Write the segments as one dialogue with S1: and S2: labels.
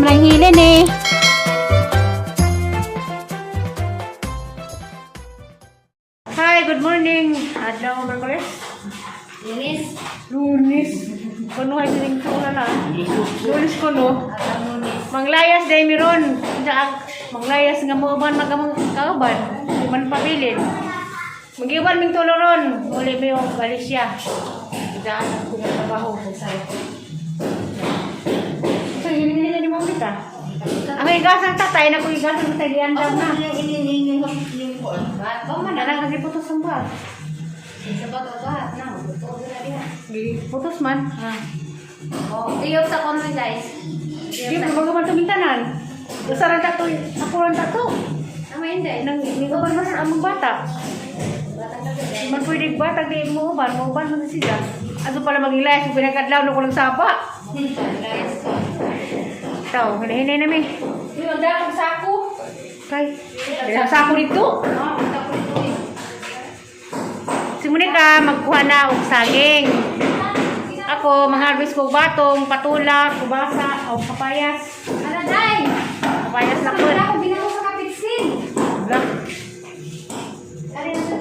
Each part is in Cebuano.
S1: Sobrang hilin eh.
S2: Hi, good morning. Adlaw, Merkules.
S1: Lunes.
S2: Lunes. Kuno ay sining na na. Lunes kuno. Manglayas day miron. Sa manglayas nga mo uban magamang kauban. Di man pabilin. Magiuban ming tuloron. Uli mi og Galicia. Daan ako ng trabaho. So, yun nila ni Ma'am Rita. Ang higasan tatay, na kung higasan tatay, diyan daw na. Nanang kasi putos ang ba? Putos man. Ah.
S1: Iyok sa kono guys.
S2: Di ba bago man tumintanan? Usaran ta to, ako ran ta to.
S1: Tama hindi.
S2: Nang ni uban man ang mga bata. Man pwede bata di mo uban man sila. Ato pala magilay kung pinagkadlaw no ko lang saba. Taw, hinahinay na mi.
S1: Uy, magdala kong sako.
S2: Kay, ilang sako dito. Si Monica magkuha na og saging. Ako mangharvest ko og batong, patula, kubasa, o kapayas.
S1: Ala, day!
S2: Kapayas na ko.
S1: Wala akong binaho sa kapitsin.
S2: Wala.
S1: Ari na sa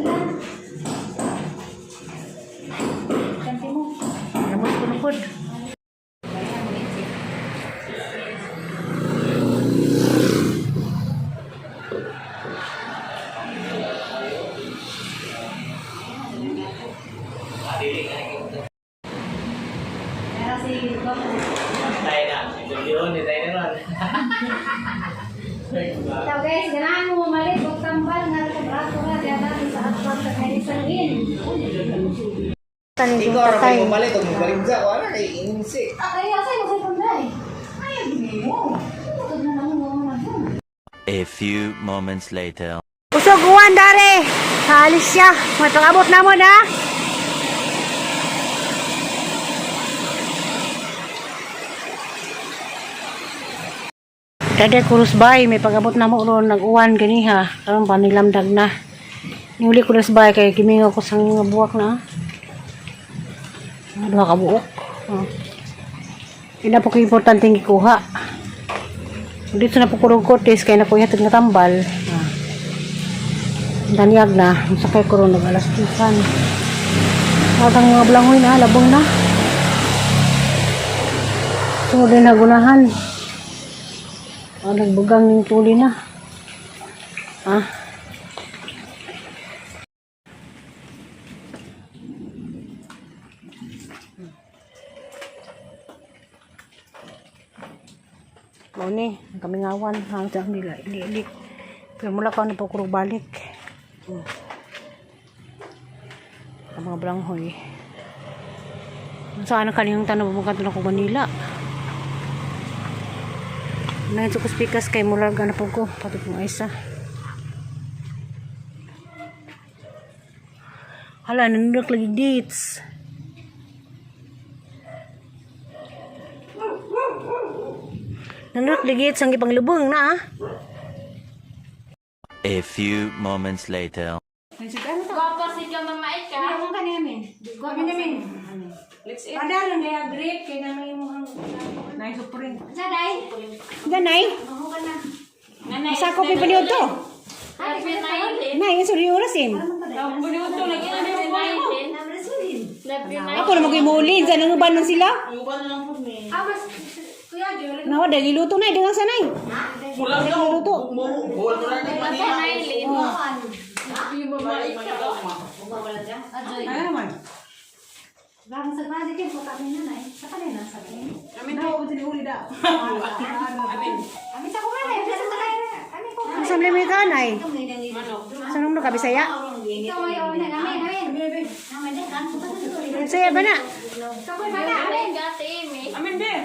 S2: Ganti mo. Lamot ko na pod.
S1: Meron si Goku.
S3: Tayo na. Yun, tayo na ron.
S1: So guys, ganahan mo mamalit og tambal nga sa braso nga diya natin sa atbang sa kanisangin.
S2: Tanin
S4: Ikaw
S2: yung
S4: ra
S2: tatay.
S4: may mumalit og mubaligya wala kay ininsi.
S1: Ah, kaya sa mo sa tunday. Ay, mo. Tugtog na naman mo na.
S5: A few moments later.
S2: Usog uwan dare. Alis siya. Matangabot na mo na. Dade kurus bay may pagabot na mo ron nag-uwan ganiha karon panilamdag na. Niuli kurus bay kay gimingaw ko sa nga buwak na. Mga duha ka buok. Oh. Ina po ko importante gikuha. Dito na po kurog kotis kay nakuha tag natambal. Ah. Danyag na, sakay ko ron nag alas 10. Agang mga blangoy na, labong na. Tungod din nagunahan. Ah, nagbugang ng tuli na. Ah. Mao ni, ang kamingawan, hanggang nila, ili-ili. Pero mula ka na po kurog balik. Ang mga blanghoy. Saan ang kaniyang tanong mo na ko Manila? Ngayon sa kuspikas kay mula na po ko. Pati pong isa. Hala, nanunok lagi dates. Nanunok lagi dates ang ipanglubong na ah.
S5: A few moments later.
S1: Gwapa si ka mama ka.
S2: Ano ka namin? Kami namin. Let's eat. Padala na grape kay namin imong
S3: Nay, supring.
S1: Sa day.
S2: Ganay.
S1: Mahu ka na.
S2: Sa ko pipiliod to.
S1: Ay,
S2: Nay, ang suri oras eh. Ako na mag-imulin. Saan ang uban man sila?
S1: Ah, mas kuya Joel.
S2: Nawa, dahil iluto na. Dengan sanay.
S4: Kulang
S2: na. Luto.
S4: Buwan ko na kay Manila.
S2: Ano naman?
S1: Bagong sa klase kayo, puta kami na eh. Sa kanila, sa kanila.
S2: Amin to, uli da.
S1: Ami sa kuha na, sa kanila. Ami ko.
S2: Ang samli mo ka, nay. Saan mo ka, Bisaya?
S1: Ikaw may na amin, amin.
S2: Bisaya ba na?
S1: Sa kuha na, amin.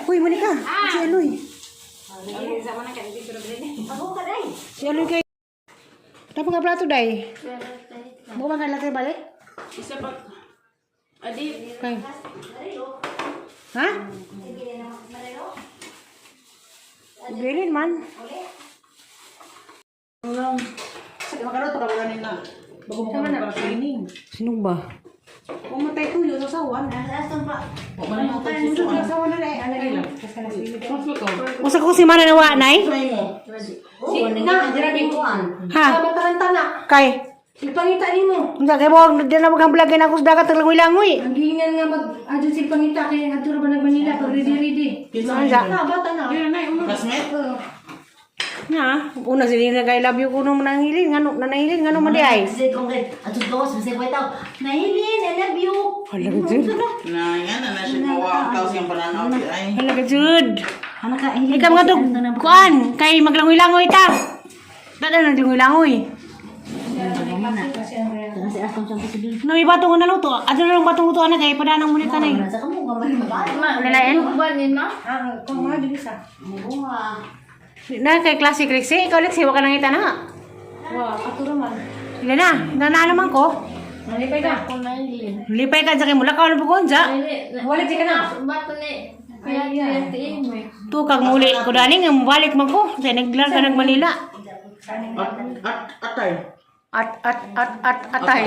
S2: Uy, Monica. Si Aloy.
S1: Ako ka day.
S2: Si Aloy kay... Tapos ka plato, day. Buka ka latte balik?
S3: Isa pa. Adi.
S2: Okay. Ha? Bilin man.
S3: Makaluto ka ba ganun na? Bago mo ka magpa-training.
S2: Sino ba? Umatay tuyo sa sawan. Usa ko si mana nawa nay?
S1: Na, grabe ko.
S2: Ha?
S1: Mataranta na.
S2: Kay
S1: Ipangita nimo.
S2: unsa kay mo di na magang vlog na ako sa dagat langoy-langoy.
S1: Ang giingan nga mag adyo sig pangita kay adto ra ba nag Manila pag ready ready.
S2: Unsa?
S1: Na bata na.
S4: Classmate?
S1: Oo.
S2: Na, una sila nag I love you kuno manangilin ngano nanahilin ngano man di ay.
S6: Kasi kung kay ato gawas bisay pa tao. Nahilin, I love you.
S2: Hala ka jud.
S4: Na yan na na siya mawa ang tao siyang pananaw di ay.
S2: Hala ka jud.
S6: Ana ka hilin.
S2: Ikaw mga tug kuan kay maglangoy-langoy ta. Dada nang langoy-langoy.
S6: Kasi atong siyang posibil.
S2: No iba tong naluto. Adto na lang batong luto ana kay padanang muna tanay.
S6: Sa kamo ka man ba?
S2: Lalain.
S1: Ah, kung mga dili sa.
S6: Bunga.
S2: Na kay klase Lexi, ikaw Lexi wa ka nangita na.
S1: Wa, ato ra man.
S2: Ila na, nanalo naman ko.
S1: Nalipay ka.
S2: Lipay ka sa kay mula ka wala po konja.
S1: Wala di ka na. Kaya
S2: Tu kag muli ko dani nga mubalik man ko. Sa naglar ka nag Manila.
S4: At at atay.
S2: At atay.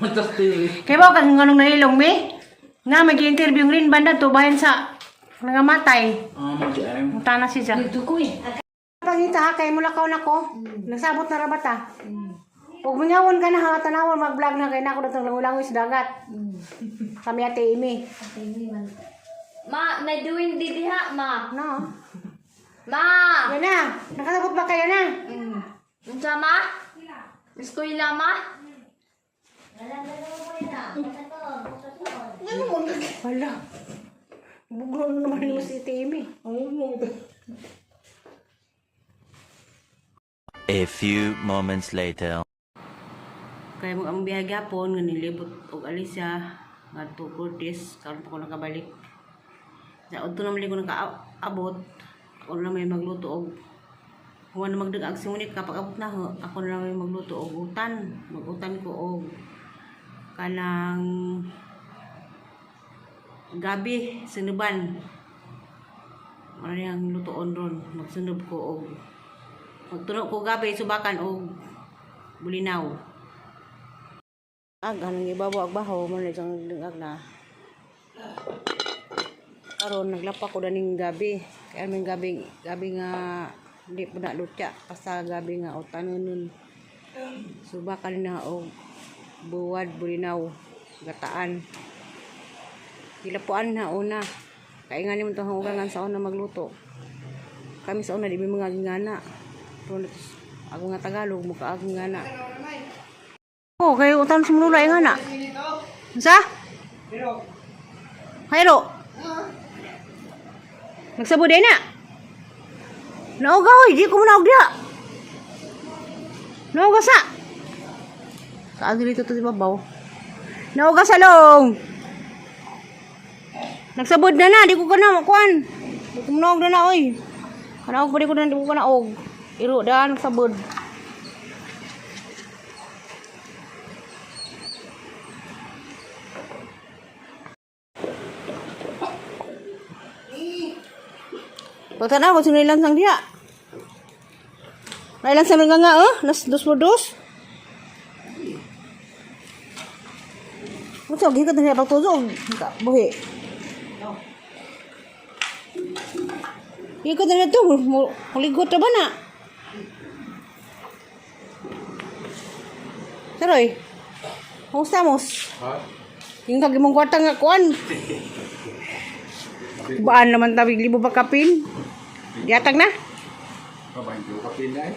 S4: Matas TV.
S2: Kay ba kag nganong nalilong mi? Nga mag-interview rin banda to bahin sa nangamatay.
S4: Ah, mag ay.
S2: Mutana siya.
S1: Dito ko eh.
S2: Pangita ha, kay mula ka na ko. Nasabot na rabat ha. Ug mingawon ka na ha, tanawon mag-vlog na kay nako datong langoy-langoy sa dagat. Kami ate Amy.
S7: Ma, may doing di diha, ma.
S2: No.
S7: Ma!
S2: Yan na. Nakasabot ba kayo na?
S7: Unsa ma? Eskwela ma?
S2: Wala. Buglo na naman mo si Ate Amy.
S5: A few moments later.
S2: Kaya mo ang biyahe gapon nga nilibot og Alicia ngadto Cortes karon pa ko nakabalik. Sa udto naman ko nakaabot. Ako na may magluto og huwag na magdagag si Monique kapag abot na ho, ako na lang may magluto og utan. Magutan ko og kanang gabi sinuban. Ano niyang lutoon ron. Magsunob ko og magtuno ko gabi subakan og bulinaw. Ag anong ibabaw ag baho mo na siyang ag na. Karon naglapa ko daning gabi. Kaya may gabi gabi nga di po na lutya basta gabi nga utanon nun. Subakan na og buwad bulinaw gataan. Gilapuan na una. Kaya nga nimo tong hugangan sa una magluto. Kami sa una di mi mga ngana. Pero ako nga Tagalog muka ako ngana. Oh, kay utan sumulula nga na. Unsa? Hayro. Nagsabo din na. Naoga oy, di ko manaog diha. Naoga sa. Saan dito to si babaw? Naoga sa long. Nagsabod na na, di ko kana makuan. Di ko manaog na na oy. Kanaog pa di ko na di ko kanaog. Iro daan nagsabod. Pagtanaw ko sino ilansang diha. Nailansang nga nga oh, nas dos por dos. Unsa gikat na pagtuzo ka buhi. Gikat na to, muligot na ba na? Saroy. Kumusta mos?
S4: Ha?
S2: Yung kag imong kwarta nga kuan. Baan naman tawig libo ba kapin? Yatag na.
S8: Kabahin ko kapil na eh.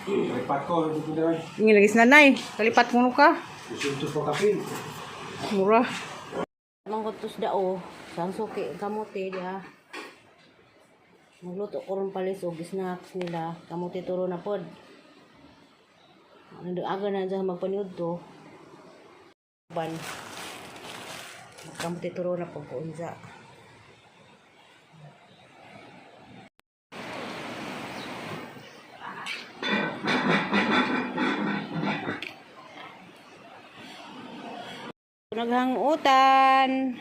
S8: Kalipat ko, dito na rin.
S2: Ngilagis na nay. Kalipat mo ka.
S8: Usuntos ko kapil.
S2: Mura. Mangkutos dao. Sang suki kamote diha. Magluto ko ron palis og snacks nila. Kamote turo na pod. Ano aga na dyan magpaniud to. Ban. Kamote turo na pag kuunsa. Naghangutan.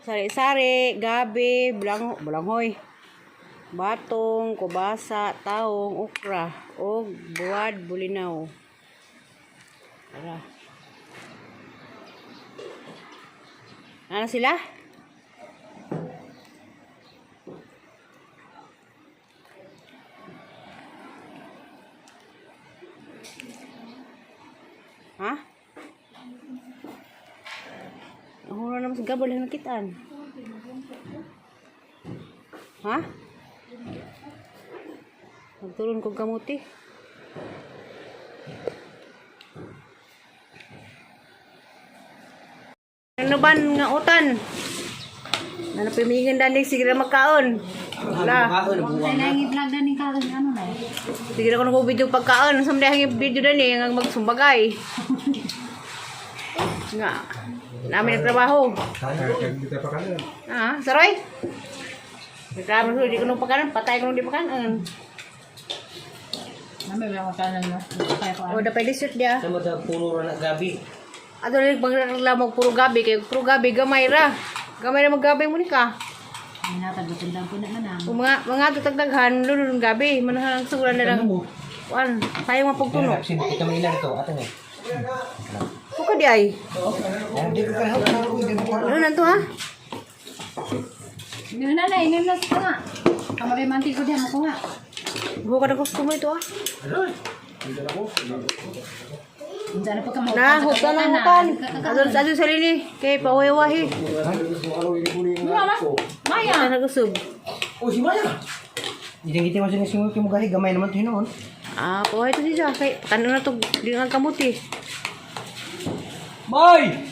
S2: Sari-sari, gabi, belang belanghoy. Batong, kubasa, taong, okra, og buwad, bulinaw. Tara. Ano sila? Ha? Ang naman sa gabol lang nakitaan. Ha? Magturon kong kamuti. Ano ba nga utan? Ano pimingin danig sige na magkaon. Wala.
S1: Kailangan i-vlog na ni karon ano na eh.
S2: Sige na ko nang video pagkaon. Sa mga video dani ang magsumbagay. Nga. Namin nagtrabaho.
S8: Dito pa kanan.
S2: Ah, saroy. Nagtrabaho di ko nung pagkaon, patay ko nung di pagkaon.
S6: Nami ba ako kanan no? Kaya ko.
S2: O dapat lisod dia.
S3: Sama ta puro ra na gabi.
S2: Ato lang pagreklamo puro gabi kay puro gabi gamay ra. Gamay ra maggabi mo ni ka.
S6: Minatag ko na man.
S2: Kung mga tutagdaghan lulun gabi manahang sura na lang. Kuan, tayo mapugtuno.
S3: Kita mo ilan to, ato ni.
S2: Buka di ay. Ano nanto ha?
S1: Yun na na, inom na sa nga. Kamari manti ko diyan ako nga.
S2: Buka na gusto mo ito ah.
S6: Unsa na pagka
S2: Na, hutan na hutan. Adun sa adun sa lini kay pawayawahi.
S1: Maya.
S2: Maya nagusog.
S3: Oh, si Maya. Gitang-gitang mo siya singol kay mugahi gamay naman to hinuon.
S2: Ah, pawahay to siya kay tanan na to di nga kamuti.
S3: Bay!